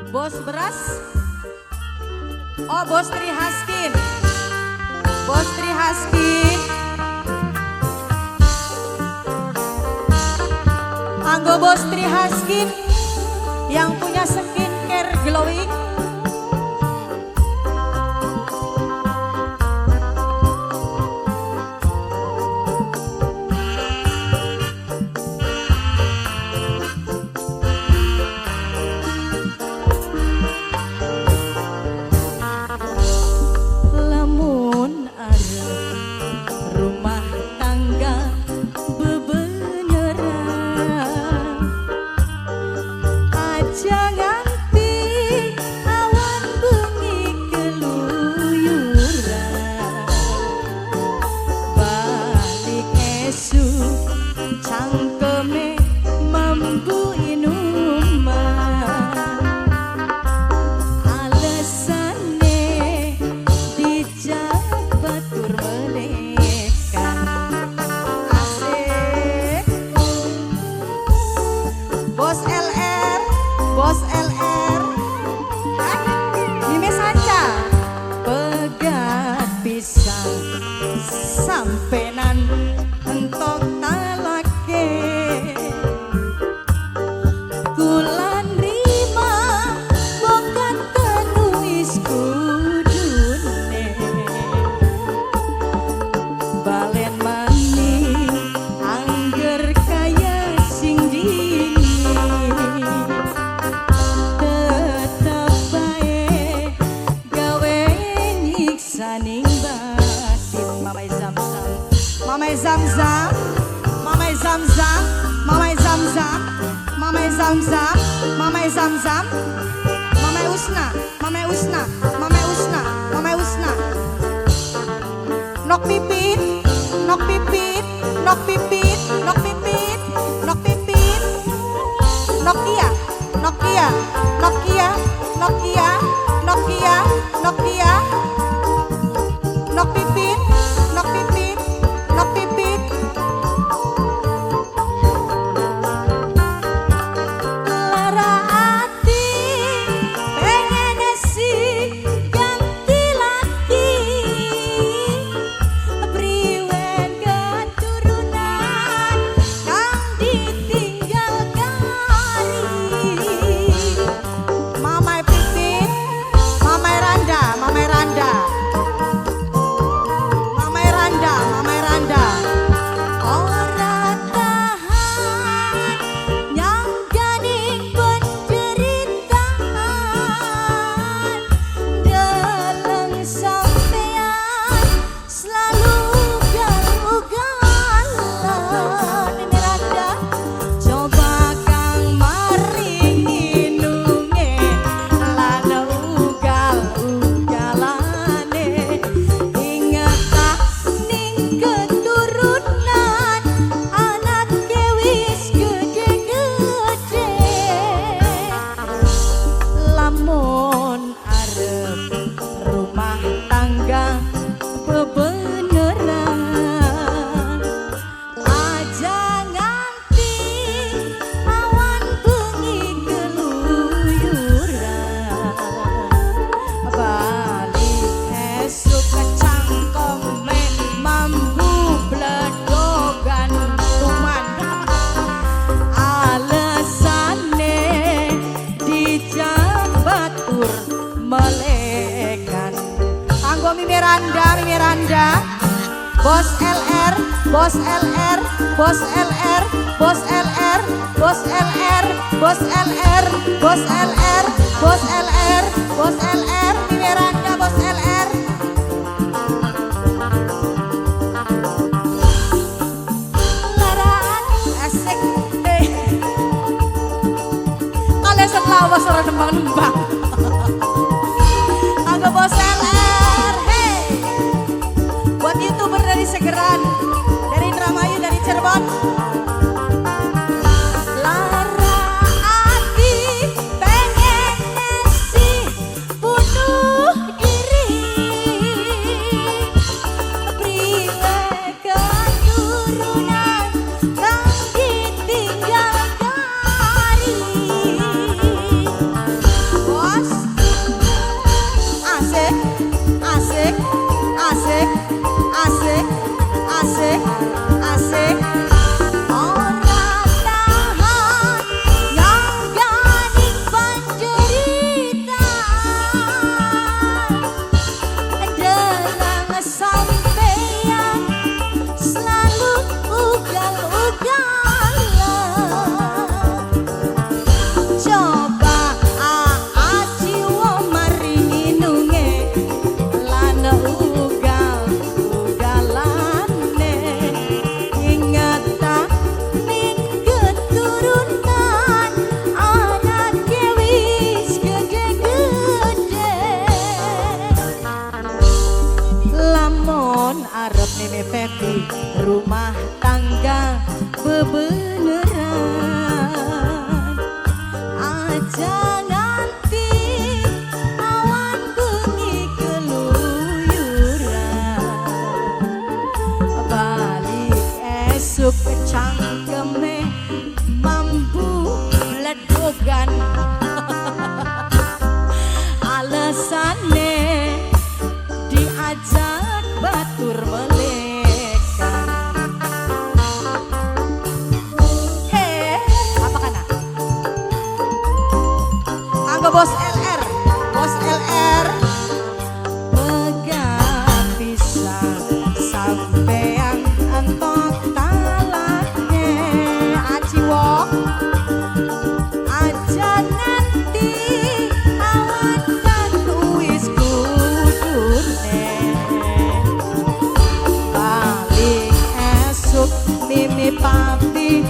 Bos beras. Oh, Bos Trihaskin. Bos Trihaskin. Anggo Bos Trihaskin yang punya skincare glowing. Lamun arep rumah tangga bebeneran, aja nganti awan bengi keluyuran. Balik esuk cangkeme mambu inuman, alesane dijak batur melekan. Asik. Bos LR, Bos LR. Hah? Mime Sanca. Pegat pisang sampenan entok talake. Kulan rima bokat tenuis kudune. Balen maning angger kaya sing dingin, tetep bae gawe nyiksa ning batin. Mamai Zamzam, Mamai Zamzam, Mamai Zamzam, Mamai Zamzam, Mamai Zamzam, Mamai Zamzam, Mamai Usna, Mamai Usna, Mamai Usna, Mamai Usna. Nok pipit, nok pipit, nok pipit, nok pipit, nok pipit. Nokia, Nokia, Nokia, Nokia, Nokia, Nokia. Nok pipit, nok pipit, nok pipit. Lara ati pengen sih ganti laki, priwen keturunan kang ditinggal kari. Mamai pipit, Mamai Randa, Mamai Randa, Mamai Randa, Mamai Randa. Ora tahan nyangganing penderitaan, deleng sampean selalu ugal-ugalan. Miranda, coba kang maring inunge lan ugal-ugalane. Inget tak ning keturunan anake wis gede-gede. Lamun arep rumah tangga bebeneran, aja nganti awan bengi keluyuran. Balik esuk kecangkeme mambu bledogan tuman, alesane dijak batur melekan. Anggo Mimi Randa, Mimi Randa, Bos LR, Bos LR, Bos LR, Bos LR, Bos LR, Bos LR, Bos LR, Bos LR, Bos LR, Mimi Randa, Bos LR. Laraan asik. Kalian selawas ora nembang-nembang. Anggo Bos LR, hey. Buat YouTuber dari Segeran, dari Indramayu, dari Cirebon. Lara ati pengen sih bunuh diri, priwe keturunan kang ditinggal kari. Bos Beneran aja nganti awan bengi keluyuran, balik esuk cangkeme mambu bledogan, alasane diajak batur melekan. He, apa kana? Anggo bos LR, bos LR. Pegat pisan sampean entok talakne aciwok, aja nganti awan kan wis kudune balik esuk mimi papi.